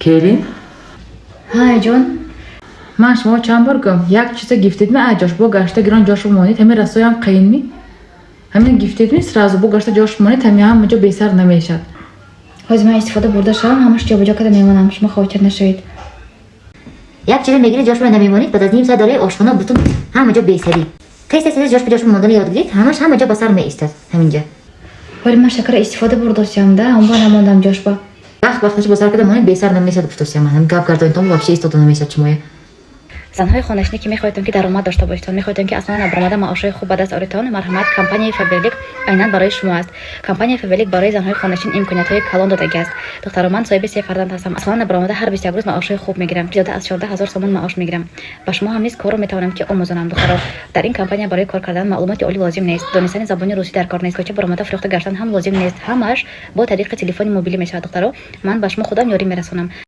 Келин. Ҳай, ҷон. Ман шумо чанд бор гӯям, як чиза гифтедми, а ҷош бо гашта гирон ҷош монед, ҳамин расоям қиинми? Ҳамин гифтедми, сразу бо гашта ҷош монед, ҳамин ҳама ҷо бесар намешад. Ҳозир ман истифода бурда шавам, ҳамаш ҷобаҷо карда мемонам, шумо хотир нашавед. Як чиза мегирӣ, ҷош намемонед, баъд аз ним соат дораи ошхона бутун ҳама ҷо бесарӣ. Тез тез тез ҷош ба ҷош мондани ёд гиред, ҳамаш ҳама ҷо ба сар меистад ҳаминҷа. Вале ман шакара истифода бурдосиям да, он ба намондам ҷошба. Вақт вақташ ба сар карда монед, бесар намешад, гуфтосиям. Ман гап гардонитон вообще истода намешад шумоя. Занҳои хонашинӣ, ки мехоҳедтон, ки даромад дошта бошедтон, мехоҳедтон, ки аз хона набаромада маошҳои хуб ба даст оредтон, марҳамат, компанияи Фаберлик айнан барои шумо аст. Компанияи Фаберлик барои занҳои хонашин имкониятҳои калон додагиаст. Духтаро, ман соҳиби се фарзанд ҳастам. Аз хона набаромада ҳар 21 рӯз маошҳои хуб мегирам, зиёда аз 14 000 сомон маош мегирам. Ба шумо ҳам низ корро метавонам, ки омӯзонам. Духтаро, дар ин компания барои кор кардан маълумоти олӣ лозим нест, донистани забони русӣ дар кор нест, кӯча баромада фурӯхта гаштан ҳам лозим нест. Ҳамааш бо тариқи телефони мобилӣ мешавад. Духтаро, ман ба шумо худам ёрӣ мерасонам.